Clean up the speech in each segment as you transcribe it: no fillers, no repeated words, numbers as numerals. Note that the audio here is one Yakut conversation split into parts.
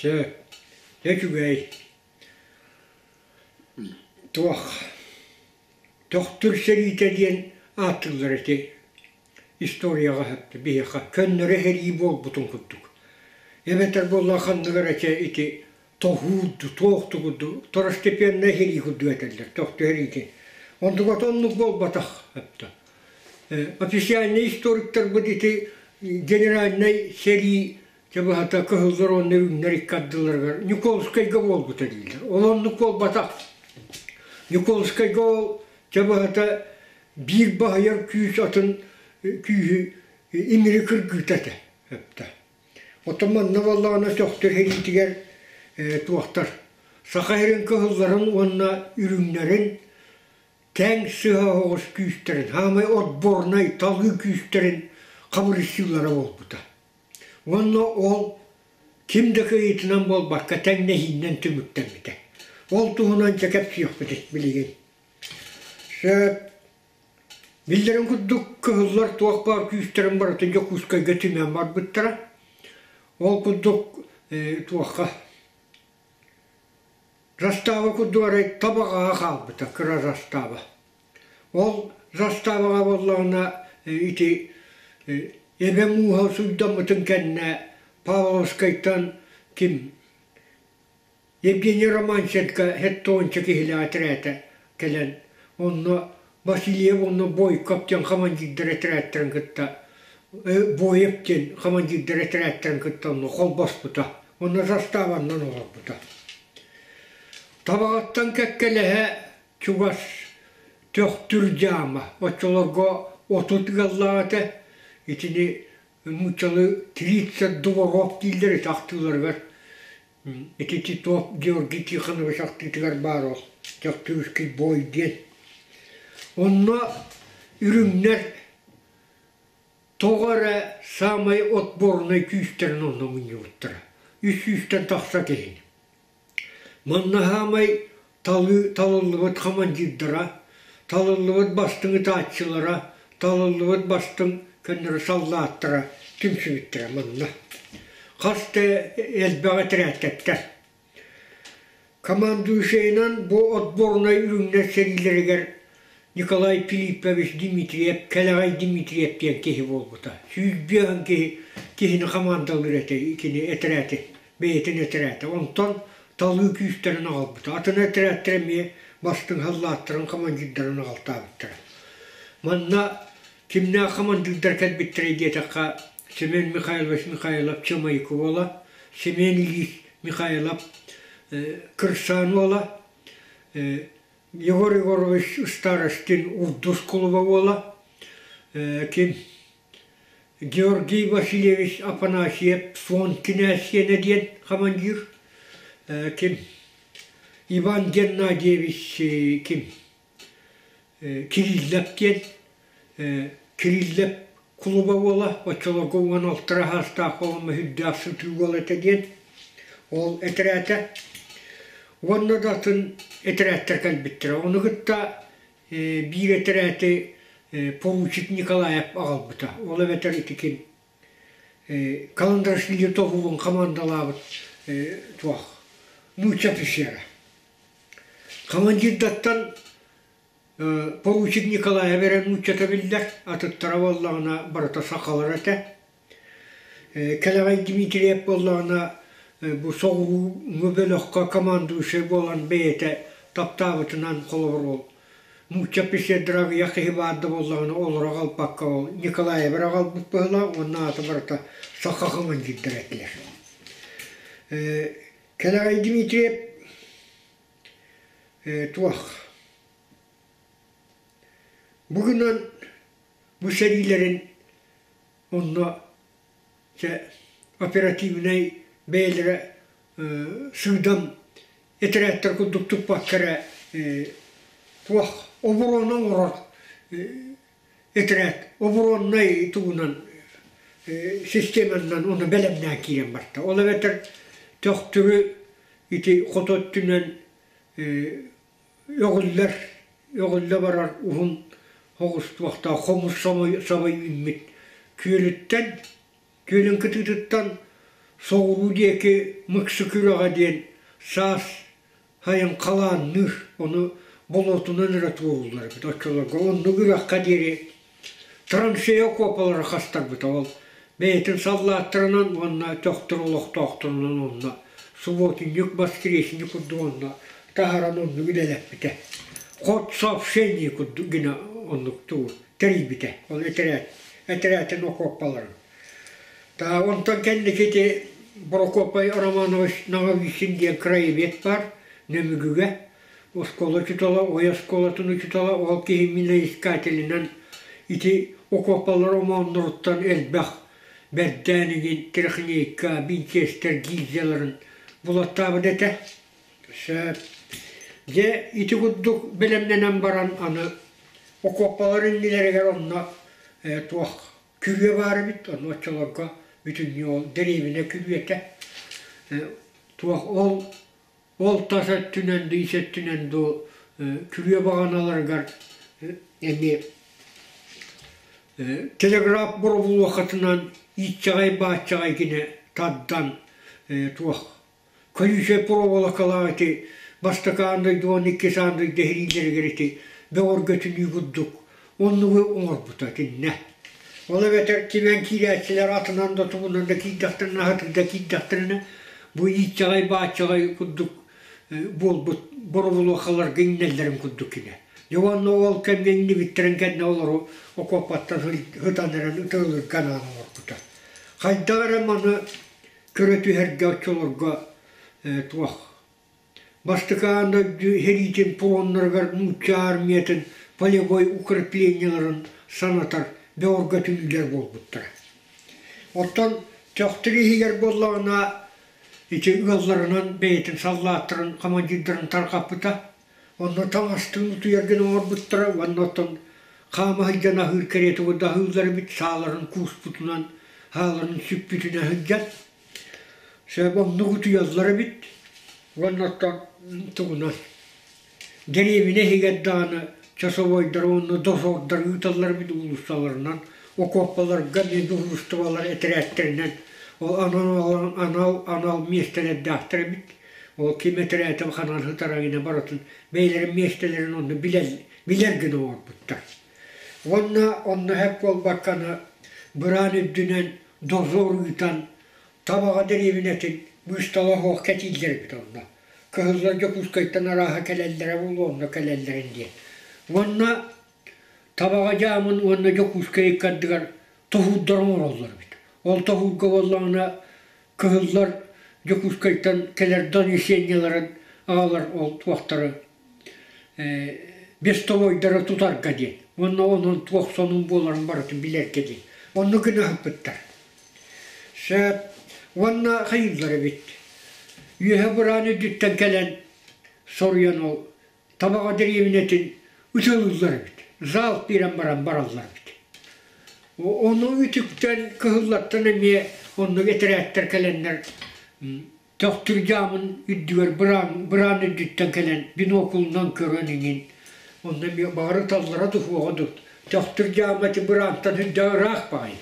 Сөп. Үчүгэй. Туох Төхтүр сэриитэ диэн ааттыыллар ити историяҕа сөптө биһиэхэ көннөрү сэрии буолбутун курдук. Эбэтэр буоллар ханныгар этэ ити тоһуур туох курдук второстепеннай сэрии курдук этэллэр төхтүр сэриитин. Онтуката оннук буолбатах сөптө. Официальнай историктарбыт ити генеральнай сэрии Дьэ быһата кыһыллар уонна үүннэр икки ардыларыгар Николскайга буолбута дииллэр. Ол оннук буолбатах. Николскайга ол дьэ быһата биир баһыйар күүс атын күүһү имири кыргыыта этэ. Эптэ. Оттон манна буоллаҕына Төхтүр сэриитигэр туохтар Саха сирин кыһылларын уонна үрүҥнэрин тэҥ сыһа оҕус күүстэрин, хаамай отборнай талыы күүстэрин хабырыссыылара буолбута. Уонна ол ким да кыайыытынан буолбакка тэҥнэһиинэн түмүктэммитэ. Ол туһунан дьэ кэпсиэхпит билигин. Сөп. Биллэрин курдук кыһыллар туох баар күүстэрин барытын Дьокуускайга түмэн барбыттара. Ол курдук туохха Застава курдук арай Табаҕаҕа хаалбыта, кыра застава. Ол заставаҕа буоллаҕына ити эбэ мууһа суйдаммытын кэннэ Павловскайтан ким Евгений Романченко хеттонча киһилээх этэрээтэ кэлэн онно Васильев уонна Бойков диэн командирдар этэрээттэрин кытта Боев диэн командирдар этэрээттэрин кытта онно холбоспута. Онно заставаннан олорбута. Табаҕаттан кэккэлэһэ чугас Төхтүр дьаама оччолорго 30 ыаллаах этэ. Итини нууччалыы тридцать дворов дииллэр этэ ахтыыларыгар. Ити Титов Георгий Тихонович ахтыытыгар баар ол Төхтүрский бой диэн. Онно үрүҥнэр тоҕо эрэ саамай отборнай күүстэрин онно мунньубуттара. Үс сүүстэн тахса киһини. Манна саамай талыы талыллыбыт хамандьыырдара, талыллыбыт бастыҥ ытааччылара, талыллыбыт бастыҥ көннөрү саллааттара түмсүбүттэрэ манна. Хас да элбэх этэрээттэртэн. Командующайынан бу отборнай үрүҥнэр сэриилэригэр Николай Филиппович Дмитриев, Кэлэҕэй Дмитриев диэн киһи буолбута. 105 киһи киһини хамаандалыыр этэ кини этэрээти бэйэтин этэрээтэ. Онтон талыы күүстэрин аҕалбыта. Атын этэрээттэр эмиэ бастыҥ халлааттарын, командирдарын аҕалтаабыттара. Манна кимнээх командирдар кэлбиттэрэй диэтэххэ, Семен Михайлович Михайлов Чымайкы уола, Семен Ильич Михайлов Кырсаан уола, Егор Егорович Старостин Урдус кулуба уола, ким Георгий Васильевич Афанасьев Суон кинээс сиэнэ диэн командир, ким Иван Геннадьевич ким Кириллов диэн Кириллов кулуба уола оччолорго 16 саастаах уолум үрдээх сытыы уол этэ диэн ол этэрээтэ уонна да атын этэрээттэр кэлбиттэрэ. Ону кытта биир этэрээти поручик Николаев аҕалбыта. Ол эбэтэр ити ким Каландрашвили тоһуурун хамаандалаабыт туох нуучча офицера. Командирдаттан поручик Николаев эрэ нууччата биллэр, атыттара буоллаҕына барыта сахалар этэ. Кэлэҕэй Дмитриев буоллаҕына бу соҕурууҥҥу бөлөххө командующай буолан бэйэтэ таптаабытынан холобур ол нуучча офицердара аҕыйах киһи баар да буоллаҕына олоро аҕалбакка ол Николаевы эрэ аҕалбыт быһыылаах уонна аата барыта саха командирдара этилэр. Кэлэҕэй Дмитриев туох бу гынан бу сэриилэрин Онно дьэ оперативнай бэйэлэрэ сыыдам этэрээттэр курдук туппакка эрэ туох оборона оҥорор этэрээт обороннай тугунан системанан ону бэлэмнээн киирэн барта. Ол эбэтэр Төхтүрү ити хоту өттүнэн Өҕүллэр, өҕүллэ барар уһун соҕус туохтаах хомус саба үүммүт күөлүттэн, күөлүн кытыытыттан Соҕуруу диэки Мыксы күрэҕэ диэн саас сайын халаанныыр, ону болуотунан эрэ туорууллар эбит оччолорго. Оннук үрэххэ диэри траншея окуопалара хастарбыта ол бэйэтин саллааттарынан уонна төхтөр олохтоохторунан онно субботинник, воскресенье курдук онно таһааран оннук үлэлэппитэ. Ход сообщение курдук гына оннук тугу тэрийбитэ. Ол этэрээт этэрээтин окуопаларын. Та онтон кэнники ити Прокопий Романович Ноговицын диэн краевед баар Нөмүгүгэ оскуола учуутала, ой оскуолатын учуутала, ол киһи миноискателинэн ити окуопалар омоонноруттан элбэх бэрдээн игин трехнейка, винчестер гильзаларын булаттаабыт этэ. Сөп. Дьэ ити курдук бэлэмнэнэн баран аны окуопалар иннилэригэр онно туох күрүө баар эбит, ону оччолорго бүтүннүү ол дэриэбинэ күрүөтэ. Туох ол ол тас өттүнэн дуу, ис өттүнэн дуу күрүө баҕаналарыгар эмиэ телеграф боробулуохатынан ииччэҕэй-бааччаҕай гинэ тардан туох Колючай проволокалаах ити бастакы аан дойду уонна иккис аан дойду эһириилэригэр ити бөҕөргөтүнүү курдук оннугу оҥорбута итиннэ. Ол эбэтэр кимэн киирээччилэр атынан да тугунан да киирдэхтэринэ аһатыыда киирдэхтэринэ бу ииччэҕэй-бааччаҕай курдук буолбут боробулуохаларга иҥнэллэрин курдук кини. Дьэ уонна ол кэмҥэ иҥнибиттэрин кэннэ олору окуопаттан сытан эрэн ытыалыырга анаан оҥорбута. Хайдах эрэ маны көрө түһэргэ оччолорго туох бастакы аан дойду сэриитин пуоннарыгар нуучча армиятын полевой укреплениеларын санатар бөҕөргөтүнүүлэр буолбуттара. Оттон Төхтүр иһигэр буоллаҕына ити ыалларынан бэйэтин саллааттарын командирдарын тарҕаппыта. Онно таҥастыын утуйаргын оҥорбуттара уонна оттон хаама сылдьан аһыыр кэриэтэ аһыыллар эбит сааларын кууспутунан, хааларын сүкпүтүнэн сылдьан. Сөп оннук утуйаллар эбит уонна оттон тугунан дэриэбинэ иһигэр даҕаны часовойдары уонна дозордары ыыталлар эбит уулуссаларынан, окуопаларга эмиэ дьуһуурустубалар этэрээттэринэн ол анал анал анал миэстэлэрдээхтэр эбит. Ол ким этэрээтин ханан сытара гинэ барытын бэйэлэрин миэстэлэрин онно билэр, билэр гына оҥорбуттар. Уонна онно сөп буолбакканы быраан үрдүнэн дозор ыытан Табаҕа дэриэбинэтин быыстала суох кэтииллэр эбит онно. Кыһыллар Дьокуускайтан арааһа кэлэллэрэ буолуо онно кэлэллэрин диэн. Уонна Табаҕа дьаамын уонна Дьокуускай икки ардыгар тоһуурдар оҥороллор эбит. Ол тоһуурга буоллаҕына кыһыллар Дьокуускайтан кэлэр донесениеларын аҕалар ол туохтары бестолойдары тутарга диэн уонна онон туох сонун буоларын барытын билэргэ диэн оннук гына ыһыппыттар. Сөп уонна хайыыллар эбит. Үөһэ быраан үрдүттэн кэлэн соруйан ол Табаҕа дэриэбинэтин ытыалыыллар эбит, зал биэрэн баран бараллар эбит. Ону үтүктэн кыһыллартан эмиэ оннук этэрээттэр кэлэннэр Төхтүр дьаамын үрдүгэр быраан, быраан үрдүттэн кэлэн биноклунан көрөн иҥин онно эмиэ баҕар ыталлара да суоҕа дуу Төхтүр дьаама ити быраантан үрдээх ыраах баҕайы.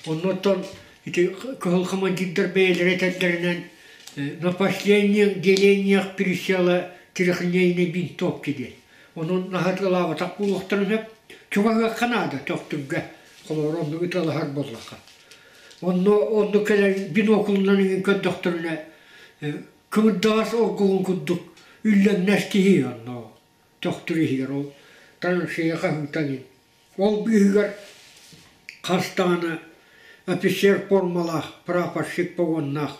Оннуттан ити кыһыл командирдар бэйэлэрэ этэллэринэн на последних делениях присела трехлинейной винтовки диэн. Онон наһатылаабатах буолуохтарын сөп. Чугаһыахха наада Төхтүргэ. Холобур, оннук ыталаһар буоллахха. Онно онно кэлэн биноклунан иҥин көрдөхтөрүнэ кымырдаҕас оргулун курдук үллэҥнэс киһи онно Төхтүр иһигэр ол траншея хаһыытан Ол быыһыгар хас даҕаны офицер формалаах, прапорщик погоннаах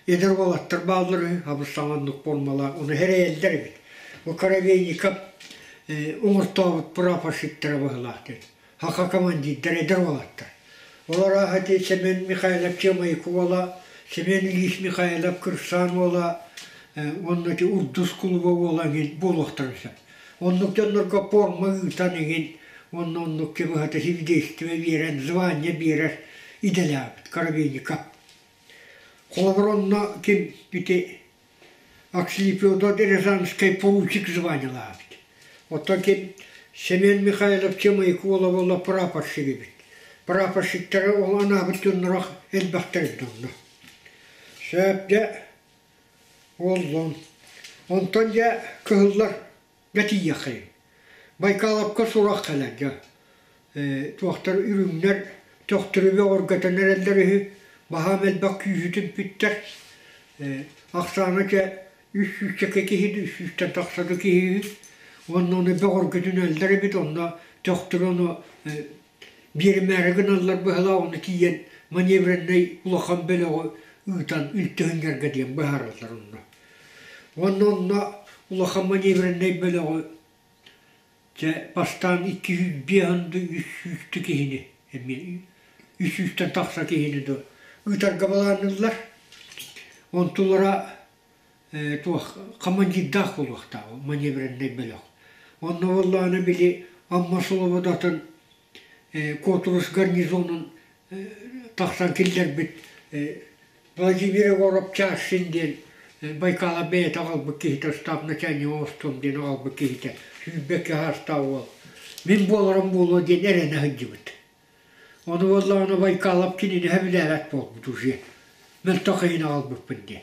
эдэр уолаттар бааллар үһү, абыс-саҥа оннук формалаах, ону эрэйэллэр эбит. Бу Коробейников оҥортообут прапорщиктара быһыылаах диэн. Саха командирдар эдэр уолаттар. Олор ааһа ити Семен Михайлов Чемайкы уола, Семен Ильич Михайлов Кырсаан уола уонна ити Урдус кулуба уола эҥин буолуохтарын сөп. Оннук дьоннорго пуорма ыытан иҥин уонна оннук ким ыһата свидетельство биэрэн, звание биэрэр идэлээбит Коробейников. Холобур, онно ким ити Акслипиодот Рязанскай поручик званиелаабыт. Оттон ким Семен Михайлов Чемайкы уола буолла прапорщик эбит. Прапорщиктары ол анаабыт дьонноро элбэхтэр эбит онно. Сөп дьэ буоллун. Онтон дьэ кыһыллар дьэ тиийиэххэйиҥ. Байкаловка сурах кэлэр дьэ. Туохтар үрүҥнэр төхтөрү бөҕөргөтөн эрэллэр үһү. Баһаам элбэх күүһү түмпүттэр. Ахсаана чэ үс сүүсчэкэ киһи үс сүүстэн тахса да киһи үһү. Уонна ону бөҕөргөтүнэллэр эбит, онно төхтөрү ону биэримээри гыналлар быһалаах, ону тиийэн маневреннай улахан бөлөҕү ыытан үлтүһүннэргэ диэн быһаараллар онно. Уонна онно улахан маневреннай бөлөҕү Дьэ, бастаан 205 дуу, 300 киһини эмиэ үс сүүстэн тахса киһини дуу ыытарга былаанныыллар. Онтулара туох командирдаах буолуохтаах маневреннай бөлөх. Онно буоллаҕына били Амма Слободатын Куотурус гарнизонун тахсан киллэрбит Владимир Егоров Чашин диэн Байкала бэйэтэ аҕалбыт киһитэ, штаб начальнига оҥостуом диэн аҕалбыт киһитэ, сүүрбэккэ саастаах уол. Мин буоларым буолуо диэн эрэнэ сылдьыбыт. Ону буоллаҕына Байкалов кинини сөбүлээбэт буолбут уже. Мөлтөх иһин аҕалбыппын диэн.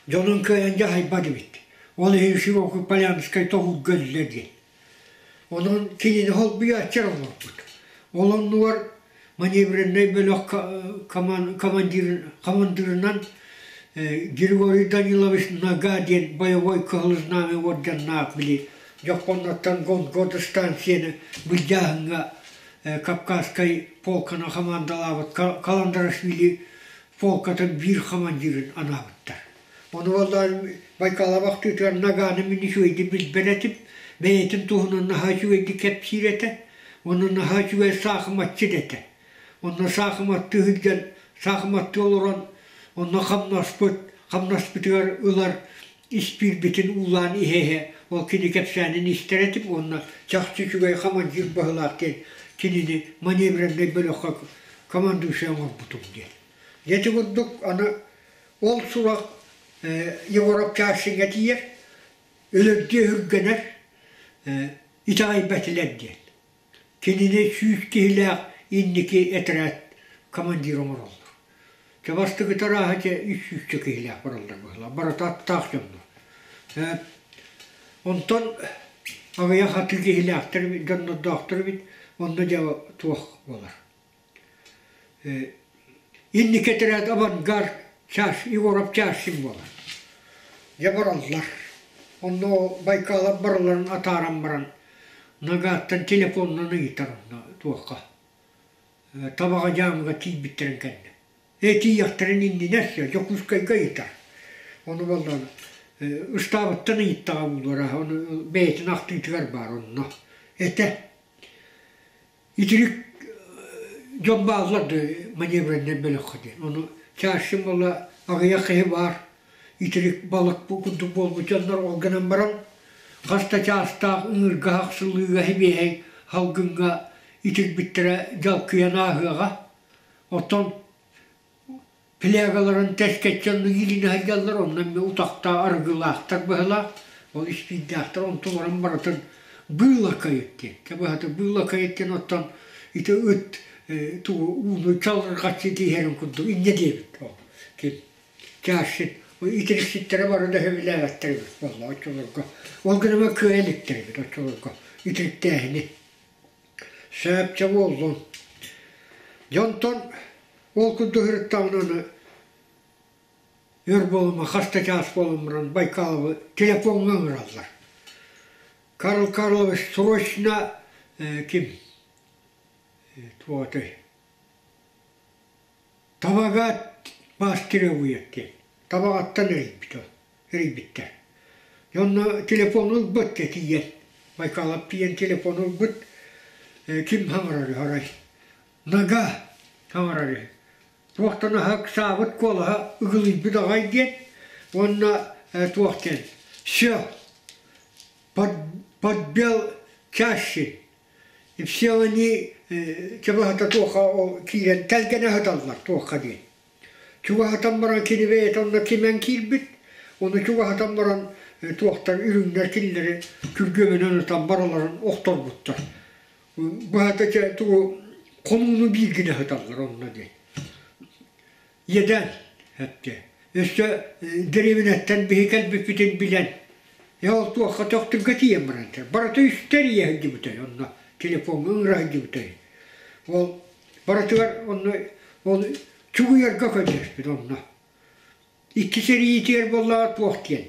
Дьонун кыайан дьаһайбат эбит. Ол иһин Широкий Полянскай тоһуурга өллө диэн. Онон кинини холбуйааччы оҥорбут. Ол оннугар маневреннай бөлөх командирынан Григорий Данилович Нага диэн боевой кыһыл знамя уордьаннаах били Дьоппонноттон Гонгод станцияны былдьааһыҥҥа Кавказскай полканы хамаандалаабыт Каландарашвили полкатын биир командирын анаабыттар. Ону буоллаҕына Байкалаб ахтыытыгар Наганы мин үчүгэйдик билбэт этим, бэйэтин туһунан наһаа үчүгэйдик кэпсиир этэ уонна наһаа үчүгэй саахыматчыт этэ. Онно саахыматтыы сылдьан, саахыматтыы олорон онно хамнаспыт, хамнаспытыгар ылар испиирбитин уулаан иһэ-иһэ ол кини кэпсээнин истэр этим уонна чахчы үчүгэй хамандьыыр быһыылаах диэн кинини маневреннай бөлөххө командующай оҥорбутум диэн. Дьэ ити курдук аны Ол сурах Егоров Чашиҥҥа тиийэр, өлөрдүү өһүргэнэр, итэҕэйбэтилэр диэн. Кинини сүүс киһилээх инники этэрээт командир оҥороллор. Чэ бастакы арааһа дьэ үс сүүсчэ киһилээх бараллар быһыылаах, барыта аттаах дьоннор. Онтон аҕыйах атыы киһилээхтэр дьоннордоохтор эбит, онно дьэ туох буолар. Инники этэрээт авангард чаш Егоров Чашин буолар. Дьэ бараллар. Онно Байкалов барыларын атааран баран Нагаттан телефонунан ыйытар онно туохха Табаҕа дьаамыга тиийбиттэрин кэннэ. Ээ тиийиэхтэрин иннинэ өссө Дьокуускайга ыйытар. Ону буоллаҕына ыстаабыттан ыйыттаҕа буолуо ону бэйэтин ахтыытыгар баар онно. Этэ Итирик дьон бааллар да маневреннай бөлөххө диэн. Ону чаще буола аҕыйах киһи баар итирик балык курдук буолбут дьоннор ол гынан баран хас да чаастаах ыҥыырга хахсыллыыга сибиэһэй салгыҥҥа итирбиттэрэ дьалкыйан ааһыаҕа. Оттон Флягаларын тэскэччи оннук илиинэ сылдьаллар, онно эмиэ утахтаах арыгылаахтар быһыылаах, ол испиирдээхтэр онтуларын барытын быылакайыт диэн. Чэ быһата быылакайыт диэн оттон ити ыт тугу ууну чалырҕаччы тииһэрин курдук инньэ диэбит ол ким чаашшыт итирикситтэрэ бары да сөбүлээбэттэр эбит буолла оччолорго. Ол гынан кыайа иликтэр эбит оччолорго итириктээһини. Сөп чэ буоллун. Дьонтон ол курдук сырыттаҕына аны өр буолума хас да чаас буолан баран Байкаловы телефоҥҥа ыҥыраллар. Карл Карлович срочно ким туотай Табагаат мастеровуйат диэн Табаҕаттан эрийбит ол эрийбиттэр. Онно телефон ылбыт тиийэн Байкалов тиийэн телефон ылбыт ким хаҥарар арай Нага хаҥарар үһү. Туохтан аһа ыксаабыт куолаһа ыгылыйбыт аҕай диэн уонна туох диэн все подбел чаще и все они чабаһата туохха ол киирэн тэлгэнэ сыталлар туохха диэн. Чугаһатан баран кини бэйэтэ онно кимэн киирбит, ону чугаһатан баран туохтар үрүҥнэр кинилэри күргүөмүнэн ытан бараларын охторбуттар. Быһата чэ тугу хонууну бииргинэ сыталлар онно диэн. Иэдээн. Эптэ. Өссө дэриэбинэттэн биһи кэлбиппитин билэн, ээ ол туохха Төхтүргэ тиийэн баран барыта үстэ эрийэ сылдьыбытай онно телефоҥҥа ыҥыра сылдьыбытай. Ол барытыгар онно ол чугуйарга көрдөспүт онно. Икки сэриитигэр буоллаҕа туох диэн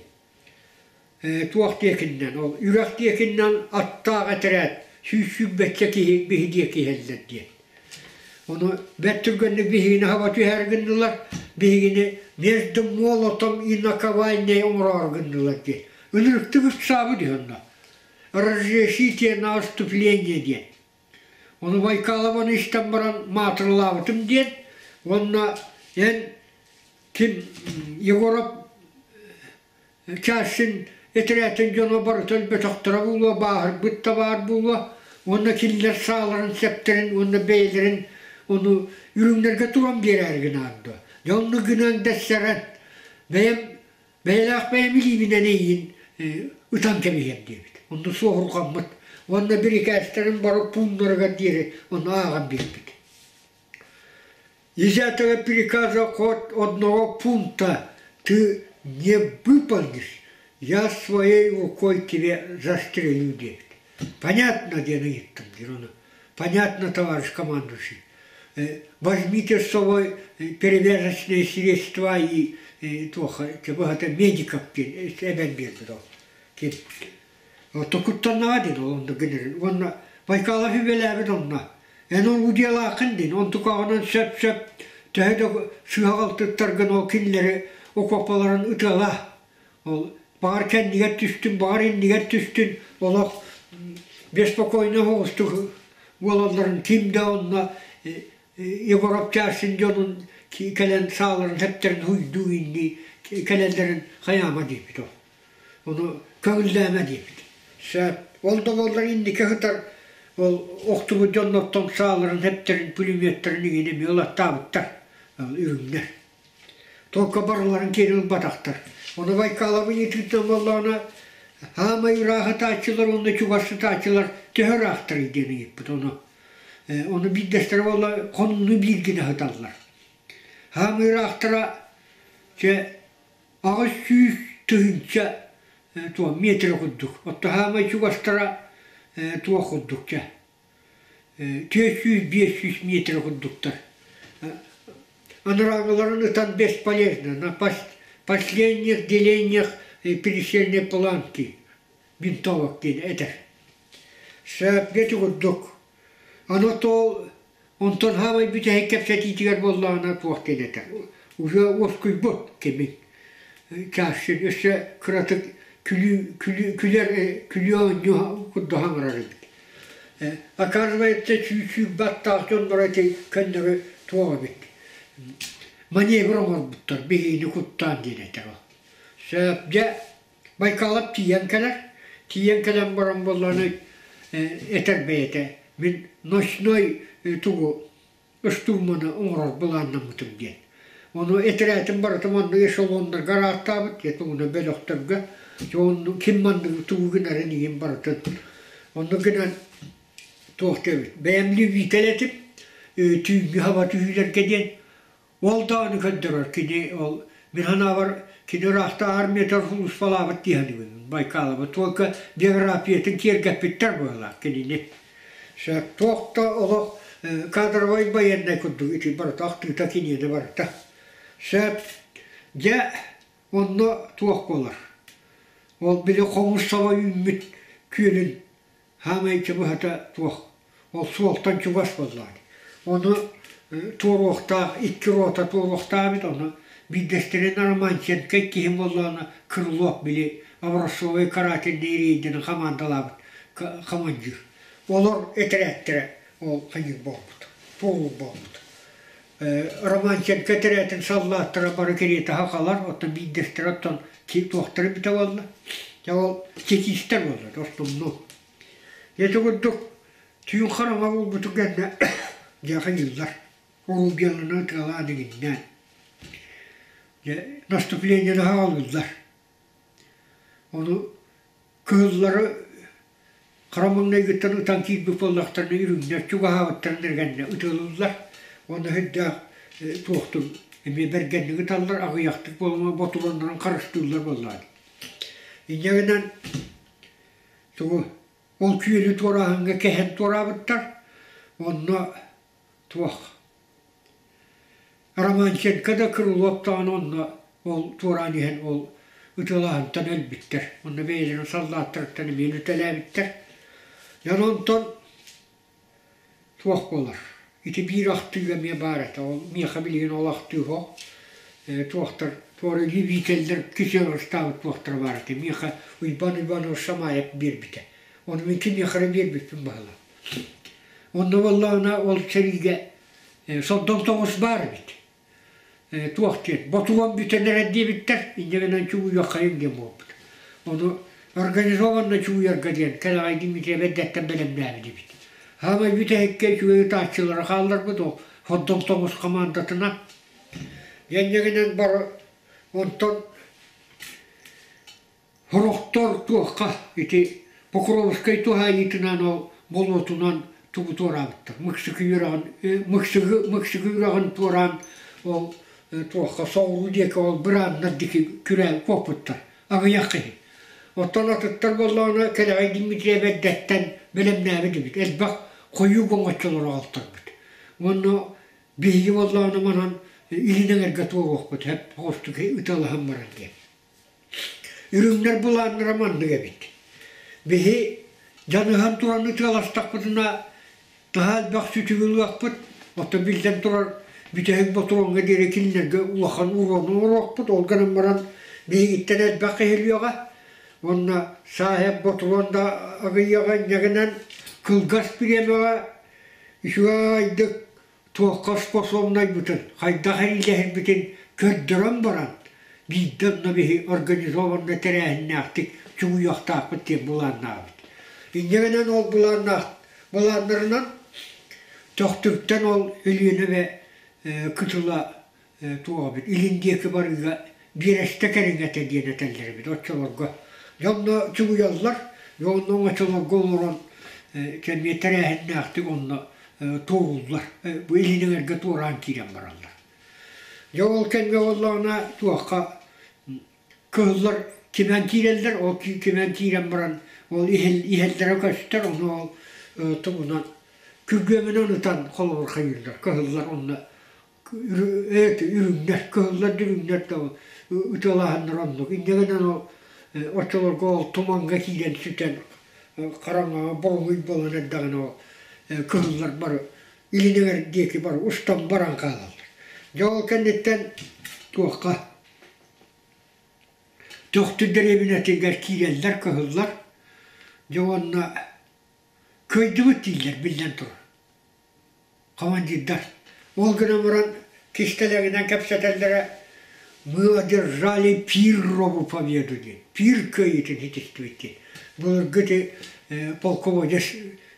туох диэкиннэн ол үрэх диэкиннэн аттаах этэрээт 120 киһи биһи диэки иһэллэр диэн. Ону бэрт түргэнник биһигини хаба түһээр гыннылар, биһигини между молотом и наковальней оҥороору гыннылар диэн. Ынырыктык ыксаабыт үһү онно. Разрешите на отступление диэн. Ону Байкалованы истэн баран маатырылаабытым диэн уонна эн ким Егоров Чашин этэрээтин дьоно барыта өлбөтөхтөрө буолуо, бааһырбыт да баар буолуо уонна кинилэр сааларын, сэптэрин уонна бэйэлэрин ону үрүҥнэргэ туран биэрээри гынаан дуо? Дьэ онно гынан дэссэрэн бэйэм бэйэлээх бэйэм илиибинэн эйиин ытан кэбиһиэм диэбит. Онно суоһурҕаммыт уонна бирикээстэрин бары пууннарыгар диэри ону ааҕан биэрбит. Из этого приказа хоть одного пункта ты не выполнишь, я своей рукой тебе застрелю диэбит. Понятно диэн ыйыттым диир ону. Понятно, товарищ командующий. Возьмите с собой перевязочные средства и туох быһата медиков диэн эбэн биэрбит ол. Ким Токуттаннаҕа диэн ол онно гынар уонна Байкалов үбэлээбит онно. Эн ол удьуолааххын диэн онтукаҕынан сөп-сөп төһө да сыыһа-халтыттаргын ол кинилэри окуопаларын ытыалаа. Ол баҕар кэннигэр түстүн, баҕар иннигэр түстүн олох беспокойно соҕустук буолалларын ким да онно Егоров Чашин дьонун кэлэн сааларын сэптэрин уйдуу инни кэлэллэрин хайаама диэбит ол. Ону көҥүллээмэ диэбит. Сөп. Ол да буоллар инники сытар ол охтубут дьоннортон сааларын, сэптэрин, пулеметтарын иҥин эмиэ ылаттаабыттар үрүҥнэр. Только барыларын киэр ылбатахтар. Ону Байкалабы ыйытыыттан буоллаҕына, хаамай ыраах ытааччылар уонна чугас ытааччылар төһө ыраахтарый диэн ыйыппыт ону. Ону биирдэстэрэ буолла хонууну бииргинэ сыталлар. Хаамай ыраахтара чэ 800 тыһыынча туох миэтэрэ курдук. Оттон саамай чугастара туох курдук чэ 400-500 миэтэрэ курдуктар. Анарааҥыларын ытан бесполезно на последних делениях пересельной планки винтовок диэн этэр. Сөпкө курдук. Аны то Онтон хаамай бүтэһик кэпсэтиитигэр буоллаҕына туох диэн этэр уже уоскуйбут кимин чаще өссө кыратык күлүү күлүү күлэр күлүү оонньуу курдук хаҥырар эбит оказывается сүүс баттаах дьонноро ити көннөрү туох эбит маневр оҥорбуттар биһигини куттаан диэн этэр ол сөп дьэ Байкалап тиийэн кэлэр, тиийэн кэлэн баран буоллаҕына этэр бэйэтэ мин ночной тугу штурманы оҥорор былааннаммытым диэн. Ону этэрээтим барыта маннык эшелоннарга арааттаабыт, тугуна бөлөхтөргө, онну ким манныгы тугу гынарын иһин барытын. Онну гынан туох диэбит, бэйэм любитель этим, түүҥҥү хаба түһүүлэргэ диэн Ол даҕаны көрдөрөр кини ол мин санаабар кини ыраахтааҕы армиятыгар сулууспалаабыт дии саныыбын Байкалова только биографиятын киэргэппиттэр быһыылаах кинини. Сөп туох да олох кадровай байыаннай курдук ити барыта ахтыыта киниэнэ барыта. Сөп дьэ онно туох буолар ол били хомус саба үүммүт күөлүн Хаамай чыбыһата туох, ол суолтан чугас буоллаҕа. Ону туоруохтаах, икки рота туоруохтаах эбит, ону биирдэстэрин Романченко иккиһин буоллаҕына Крылов били образцовай карательнай рейдини хамаандалаабыт командир. Олор этэрээттэрэ ол хайыыр буолбут, туолуур буолбут. Романченко этэрээтин саллааттара бары кэриэтэ сахалар, оттон биирдэстэрэ оттон туохтара бүтэ буолла. Дьэ ол чекистэр буолла, основном. Ити курдук түүн хараҥа буолбутун кэннэ дьэ хайыыллар, орудиеларынан ытыалаан иҥиннээн дьэ наступлениены хаалыыллар. Ону кыһыллары Хара маҥнайгыттан ытан киирбит буоллахтарына үрүҥнэр чугаһаабыттарын эргэннэ ытыалыыллар уонна сүрдээх туохтун Эмиэ бэргэнник ыталлар, аҕыйахтык буолан ботулоннорун харыстыыллар буоллаҕа. Инньэ гынан тугу ол күөлү туорааһыҥҥа кэһэн туораабыттар. Онно туох Романченко да Крылов даҕаны онно ол туораан иһэн ол ытыалааһынтан өлбүттэр. Онно бэйэлэрин саллааттарыттан эмиэ өлүтэлээбиттэр. Дьон онтон туох буолар? Ити биир ахтыы эмиэ баар этэ. Ол миэхэ билигин ол ахтыы суох. Туохтар туора любителлэр кисиэлыстаабыт туохтара баар этэ. Миэхэ Уйбаан Иванович Шамаев биэрбитэ. Ону мин кимиэхэ эрэ биэрбиппин баһылаан. Онно буоллаҕына ол сэриигэ сордоҥ тоҕус баар эбит. Туох диэн, ботуган бүтэн эрэр диэбиттэр, инньэ гынан чугуйуоххайыҥ диэн буолбут. Ону организованно чугуйарга диэн Кэлэҕэй Дмитриев эрдэттэн бэлэмнээбит эбит. Саамай бүтэһиккэ үчүгэй ытааччылары хаалларбыт ол сордоҥ тоҕус хамаандатынан. Инньэ гынан бары онтон Сорохтор туохха ити Покровскай туһаайыытынан ол болуотунан тугу туораабыттар Мыксыкы үрэҕин Мыксыгы Мыксыгы үрэҕин туораан ол туохха соҕуруу диэки ол бырааннар диэки күрээн куоппуттар аҕыйах киһи. Оттон атыттар буоллаҕына Кэлэҕэй Дмитриев эрдэттэн бэлэмнээбит эбит элбэх хойуу оҥоччолору аҕалтарбыт. Уонна биһиги буоллаҕына манан илин эҥэргэ туоруохпут сөп соҕустук ытыалаһан баран диэн. Үрүҥнэр былааннара маннык эбит: биһи дьаныһан туран ытыаластахпытына наһаа элбэх сүтүгү ылыахпыт, оттон биллэн турар бүтэһик ботуруоҥҥа диэри кинилэргэ улахан уруону оҥоруохпут, ол гынан баран биһигиттэн элбэх киһи уонна сааһыт ботуруон да аҕыйаҕа инньэ гынан кылгас бириэмэҕэ үчүгэйдик туохха способнайбытын, хайдах эриилэһэрбитин көрдөрөн баран, биирдэ онно биһи организованно тэрээһиннээхтик чугуйуохтаахпыт диэн былааннаабыт. Инньэ гынан ол былааннаах былааннарынан Төхтүртэн ол Өлүөнэбэ кытыла туох эбит илин диэки барыыга биэрэстэ кэриҥэ этэ диэн этэллэр эбит оччолорго. Дьонно чугуйаллар, дьонно оҥочолорго олорон кэмиэ тэрээһиннээхтик онно туорууллар, бу илин эҥэргэ туораан киирэн бараллар. Дьэ ол кэмҥэ буоллаҕына туохха кыһыллар кимэн киирэллэр, ол кимэн киирэн баран ол иһэллэрэ көстөр, ону ол тугунан күргүөмүнэн ытан холобур хайыыллар, кыһыллар онно үрүҥнэр, кыһыллар да үрүҥнэр да ытыалааһыннара оннук. Инньэ гынан ол оччолорго ол тумаҥҥа киирэн сүтэн хараҥаҕа боруҥуй буолан эрдэҕинэ ол кыһыллар бары илин эҥэр диэки бары устан баран хаалаллар. Дьэ ол кэнниттэн туохха Төхтүр дэриэбинэтигэр киирэллэр кыһыллар. Дьэ уонна кыайдыбыт дииллэр биллэн турар. Командирдар ол гынан баран кистэлэҥинэн кэпсэтэллэрэ мы одержали пиррову победу диэн пир кыайыытын ситистибит диэн былыргы ити полководец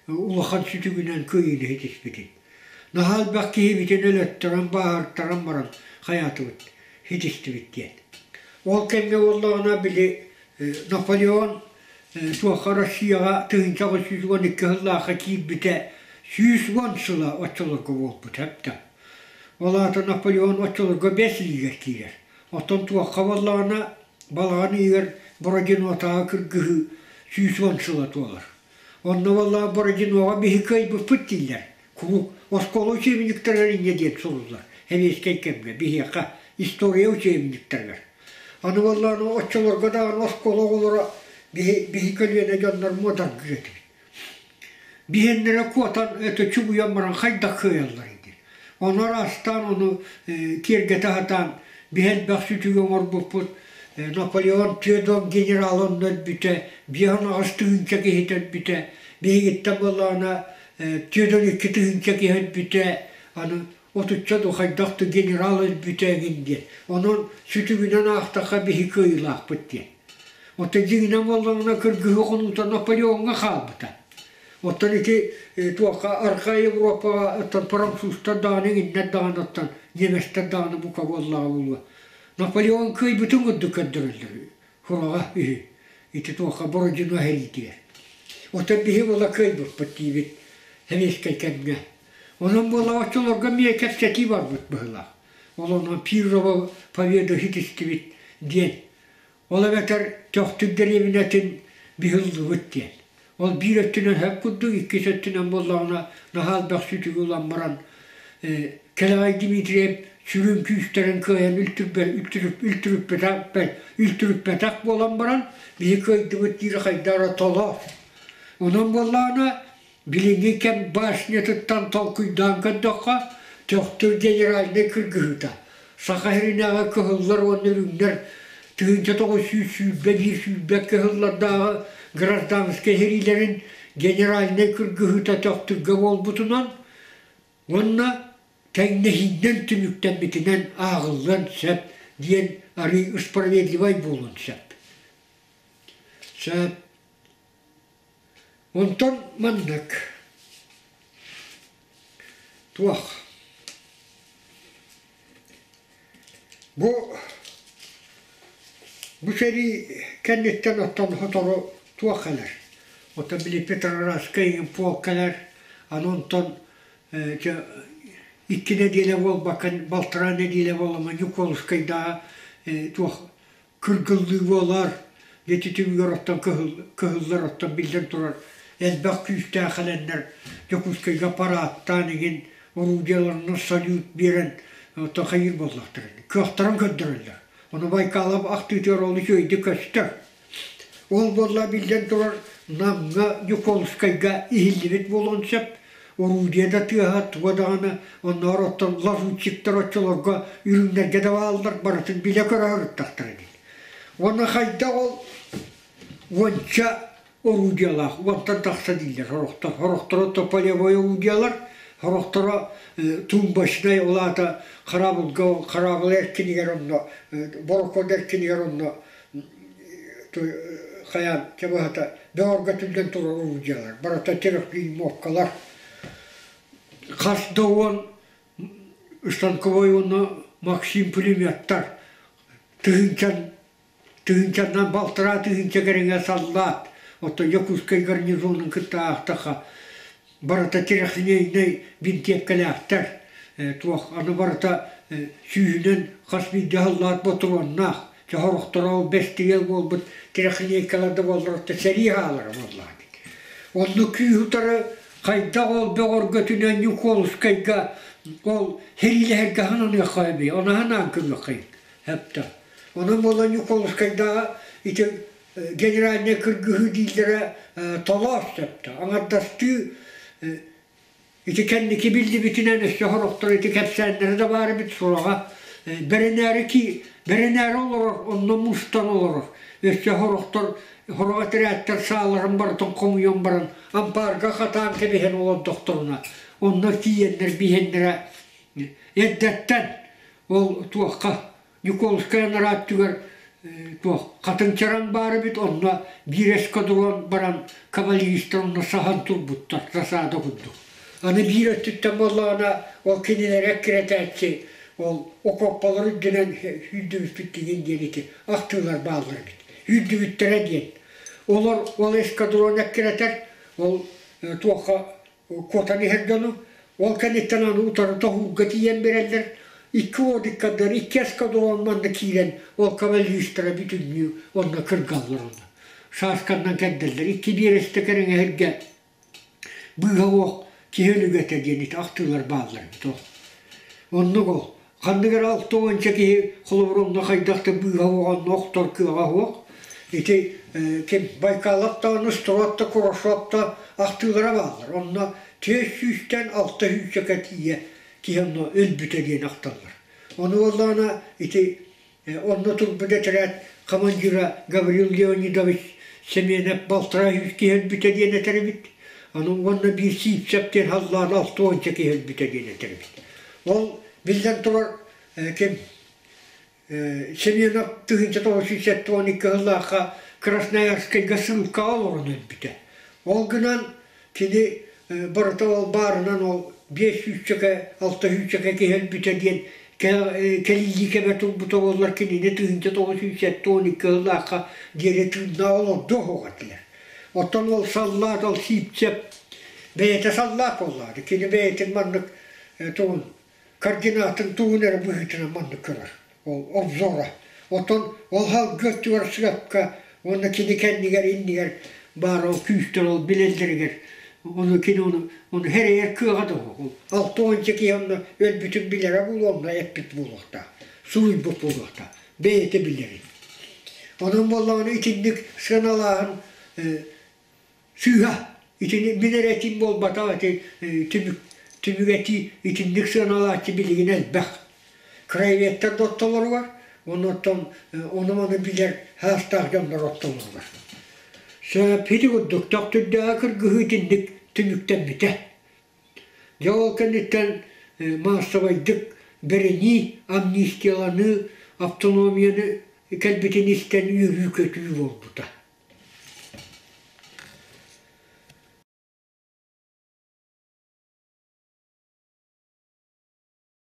улахан сүтүгүнэн кыайыыны ситиспитин наһаа элбэх киһибитин өлөттөрөн бааһыртаран баран хайаатыбыт ситистибит диэн ол кэмҥэ буоллаҕына били Наполеон Туохха Россияҕа 1812 сыллаахха киирбитэ 110 сыла оччолорго буолбута эбитэ. Ол аата Наполеон оччолорго бэс ыйыгар киирэр. Оттон туохха буоллаҕына балаҕан ыйыгар Бородинотааҕы кыргыһыы 110 сыла туолар. Онно буоллаҕа Бородиноҕа биһи кыайбыппыт дииллэр. Куруук оскуола учебниктарыгар инньэ диэн суруллар сэбиэскэй кэмҥэ биһиэхэ история учебниктарыгар. Аны буоллаҕына оччолорго даҕаны оскуола оҕолоро биһи, биһи көлүөнэ дьоннор муодаргыыр этибит. Биһиэннэрэ куотан это чугуйан баран хайдах кыайаллар диир. Ону араастаан ону киэргэтэ сатаан биһи элбэх сүтүгү оҥорбуппут. Наполеон Федор генерал онно өлбүтэ, 58 тыһыынча киһитэ өлбүтэ. Биһигиттэн буоллаҕына 42 тыһыынча киһи өлбүтэ. Аны отучча дуу хайдах да генерал өлбүтэ эҥин диэн. Онон сүтүгүнэн аахтахха биһи кыайыылаахпыт диэн. Оттон дьиҥинэн буоллаҕына кыргыһыы хонуута Наполеоҥҥа хаалбыта. Оттон ити туохха Арҕаа Европаҕа оттон французтар даҕаны иҥиннэр даҕаны оттон немецтэр даҕаны бука буоллаҕа буолуо. Наполеон кыайбытын курдук көрдөрөллөр Хураҕа үһү. Ити туохха Бородино сэриитигэр. Оттон биһи буола кыайбыппыт диибит сэбиэскэй кэмҥэ. Онон буола оччолорго эмиэ кэпсэтии барбыт быһыылаах. Ол онон Пирова победа ситистибит диэн. Ол эбэтэр Төхтүр дэриэбинэтин биһыллыбыт диэн. Ол биир өттүнэн сөп курдук, иккис өттүнэн буоллаҕына наһаа элбэх сүтүгү ылан баран Кэлэҕэй Дмитриев сүрүн күүстэрин кыайан үлтүрүппэтэх буолан баран биһи кыайдыбыт диир хайдах эрэ толоор. Онон буоллаҕына Билиҥҥи кэм башнятыттан толкуйдаан көрдөххө, Төхтүр генеральнай кыргыһыыта Саха сиринээҕи кыһыллар уонна үрүҥнэр 1921-22 кыһыллардааҕы гражданскай сэриилэрин генеральнай кыргыһыыта Төхтүргэ буолбутунан уонна тэҥнэһиинэн түмүктэммитинэн ааҕыллыан сөп диэн арыый справедливай буолуон сөп. Сөп. Онтон маннык туох бу бу сэрии кэнниттэн оттон сотору туох кэлэр оттон били Петроградскай полк кэлэр аны онтон икки нэдиэлэ буолбакка балтараа нэдиэлэ буоллаҕына Ньукуолускайдааҕы туох кыргыллыы буолар, ити түмүгэр оттон кыһыллар оттон биллэн турар элбэх күүстээх кэлэннэр Дьокуускайга параадтаан игин орудиеларынан салют биэрэн оттон хайыыр буоллахтара кыахтарын көрдөрөллөр. Ону Байкалов ахтыытыгар ол үчүгэйдик көстөр. Ол буолла биллэн турар Намҥа Ньукуолускайга иһиллибит буолуон сөп. Орудие да тыаһа туга даҕаны оннооҕор оттон лазутчиктар оччолорго үрүҥнэргэ да бааллар барытын билэ-көрө сырыттахтара дии. Уонна хайдах ол уонча орудиелаах уонтан тахса дииллэр сорохтор. Сорохторо тополевой орудиелар, сорохторо тумбочнай ол аата хараабылга хараабыл эркинигэр онно борокуот эркинигэр онно хайаан чабыһата бөҕөргөтүллэн турар орудиелар барыта трехлиньмовкалар хас да уон станковой уонна Максим пулеметтар тыһыынчан тыһыынчаннан балтараа тыһыынча кэриҥэ саллаат оттон Дьокуускай гарнизонун кытта аахтахха барыта трехлинейнай бинтиэпкэлээхтэр туох аны барыта сүүһүнэн хас биирдии саллаат ботуруоннаах Сорохторо бэстиэл буолбут трехлинейкалар да буоллар сэрии хаалара буоллаҕа Онно күүс утары хайдах ол бөҕөргөтүнэн Ньукуолускайга ол сэриилэһэргэ сананыахха эбии, ону санаан көрүөххэйин сөптөөх. Онон буолла Ньукуолускайдааҕы ити генеральнай кыргыһыы дииллэрэ толоос сөптөөх. Аҥардастыы Ити кэнники биллибитинэн өссө сорохтор ити кэпсээннэрэ да баар эбит сураҕа бэринээри ки бэринээри олорор онно мустан олорор өссө сорохтор сорох этэрээттэр сааларын барытын хомуйан баран ампаарга хатаан кэбиһэн олордохторуна онно тиийэннэр биһэннэрэ эрдэттэн ол туохха Ньукуолускай анараа өттүгэр туох хатыҥ чараҥ баар эбит, онно биир эскадрон баран кавалеристар онно саһан турбуттар, засада курдук. Аны биир өттүттэн буоллаҕына, ол кинилэри эккирэтээччи, ол окуоппалар үрдүнэн сүүрдүбүппүт диэн диэн ити ахтыылар бааллар эбит. Сүүрдүбүттэрэ диэн. Олор ол эскадрон эккирэтэр, ол туохха куотан иһэр дьону ол кэнниттэн аны утары тоһуурга тиийэн биэрэллэр икки уодиккардар икки эскадрон манна киирэн ол кавалеристара бүтүннүү онно кыргаллар онно шашканнан кэрдэллэр икки биэрэстэ кэриҥэ быыһа уох киһи өлүгэ этэ диэн ити ахтыылар бааллар эбит ол оннук ол Ханнык эрэ алта уонча киһи холобур онно хайдах да быыһа уоҕа охтор кыаҕа суох. Ити ким Байкалов даҕаны, Строд да, Курашов да ахтыылара бааллар. Онно түөрт сүүстэн алта сүүсэкэ тиийэ киһи онно өлбүтэ диэн ахталлар. Ону буоллаҕына ити Онно турбут этэрээт командира Гаврил Леонидович Семенов балтараа сүүс киһи өлбүтэ диэн этэр эбит. Аны уонна биир Сиипсэп диэн халлаан алта уонча киһи өлбүтэ диэн этэр эбит. Ол биллэн турар ким Семенов 1972 сыллаахха Красноярскайга ссылкаҕа олорон өлбүтэ. Ол гынан Кини барыта ол баарынан ол биэс сүүсчэкэ, алта сүүсчэкэ киһи өлбүтэ диэн кэлиилии кэмэ турбута буоллар кинини 1972 сыллаахха диэри тыыннаах олордуох суох этилэр. Оттон ол саллаат, ол Сиипсэп бэйэтэ саллаат буоллаҕа. Кини бэйэтин маннык тугун. координатын тугун эрэ быһыытынан маннык көрөр. Ол обзора. Оттон ол халгы өттүгэр сыапка уонна кини кэннигэр иннигэр баар ол күүстэр ол билэллэригэр ону кини ону ону хэрэйэр кыаҕа да суох. Ол 60 киһи онно өлбүтүн билэрэ буолуо, онно эппит буолуохтаах, суруйбут буолуохтаах. Бэйэтэ билэрин. Онон буоллаҕына итинник сыаналааһын сыыһа. Итини мин эрэ этим буолбатах ити түмүк түмүк этии итинник сыаналааччы билигин элбэх. Краеведтар да ортолоругар, оннуттан ону-маны билэр саастаах дьоннор ортолоругар. Сөп ити курдук Төхтүрдээҕи кыргыһыы итинник түмүктэммитэ. Дьэ ол кэнниттэн маассабайдык бэринии, амнистияланыы, автономияны кэлбитин истэн үөрүү-көтүү буолбута.